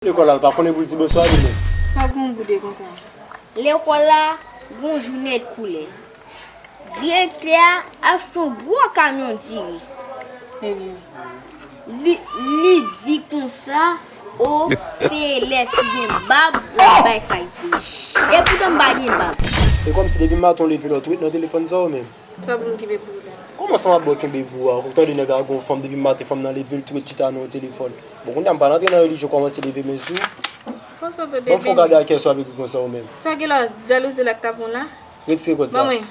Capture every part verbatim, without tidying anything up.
Lekòl la, l pa konnen pou l di bonswa li menm. Sa w gen w boude konsa? Lekòl la, gon jou nèt koulè. Direktè a achte yon gwo kamyon diri. Ebyen. Li, li di konsa, o, se elèv ki gen bab, l ap bay sa l vle. Epoutan m pa gen bab. E kòmsi depi maten w leve lè w ret nan telefòn sa w menm. Sa pou m kenbe pou ou la? Kòman sa m ap ba w kenbe pou ou a? Ou tande nèg la gon fanm depi maten fanm nan leve l tou ret chita nan yon telefòn. Bon kounye a m pa rantre nan relijyon kòmanse leve men sou ou. Ban m fè w gade a kè sou avèk ou konsa ou menm. Sa gen la, jalouzi la k t ap fè w la? Retire kòd sa. Ban mwen.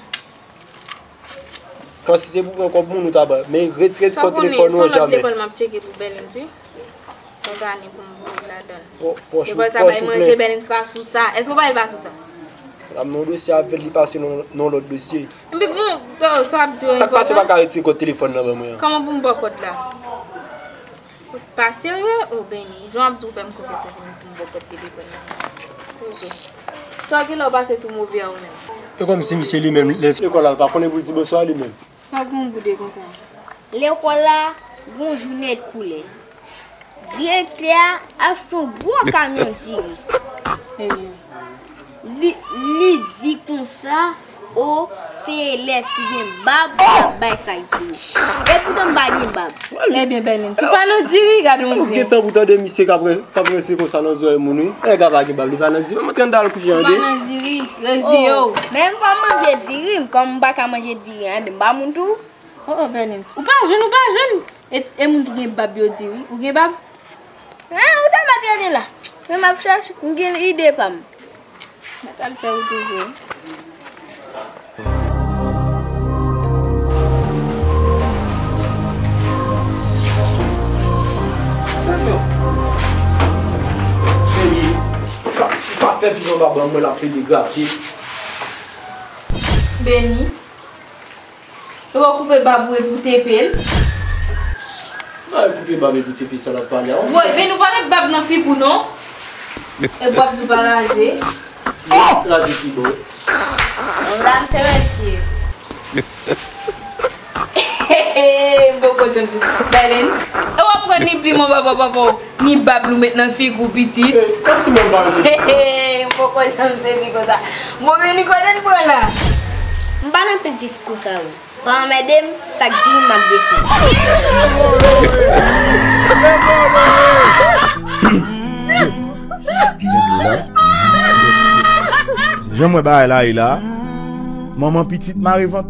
Kan si se pou pran kòb moun ou ta ba. Men retire kòd telefòn ou an jamè. Sa w konnen, se yon lòt lekòl m ap tcheke pou Bèlens wi. Yon gani pou m voye ladan l. Lekòl sa bay manje Bèlens pa sou sa. Èske w pa wè l pa sou sa? La m nan yon dosye avè l, li pase nan yon lòt dosye. Epi bon, sa w ap di yo enpòtan. Sa k pase w pa ka retire kòd telefòn nan ban mwen an? Kòman pou m ba w kòd la? Ou pa serye? O Bèni, jan w ap di w fè m konfyans epi m pou m ba w kòd telefòn nan. Poze w. Sa w gen la w pase tou move a ou menm. E kòmsi misye li menm lè lekòl la l pa konnen pou l di bonswa li menm. Sa w gen w boude konsa? Lekòl la, gon jou nèt koulè. Direktè a achte yon gwo kamyon diri. Ebyen. Li, li di konsa, o, se elèv ki gen bab k ap bay sa l vle. Epoutan m pa gen bab. Ebyen Bèlens, ou pa nan diri, gade yon zen. Ou gentan pou tande misye k ap re- k ap rense konsa nan zòrèy moun wi. Nèg la pa gen bab, li pa nan diri. Mwen antre anndan al kouche an de. Ou pa nan diri, reziye w. Men m fò manje diri, kòm m pa ka manje diri, enben m pa moun tou. Oh, oh, Bèlens. Ou pa jwenn, ou pa jwenn. E, e moun ki gen bab yo di wi. Ou gen bab? Ah, ou ta mèt rete la. Men m ap chèche, m gen ide pa m. Mèt al fè ou toujou. Beni, pa, pa fè pizan bab mwen la plede grate. Beni. E w ap koupe bab ou epi w tepe l? Nan e koupe bab epi w tepe sa l ap pale a. Woy, Beni, ou pa met bab nan figi w non. Epi w ap di w pa raze. Raze ki bò? Mwen la m se mesye. Hehe, m poko janm se. Bèlens. E w ap pran ni plim anba bò papa w. Ni bab li w met nan figi w pitit. Kòmsi mwen pa wè. Hehe, m poko janm sezi konsa. Bon men li kote n pran la. M pa nan plis diskou sa yo. Pa anmède m, sa k di m m ap defann. Jan m wè bagay la ye la, manman pitit mare vant.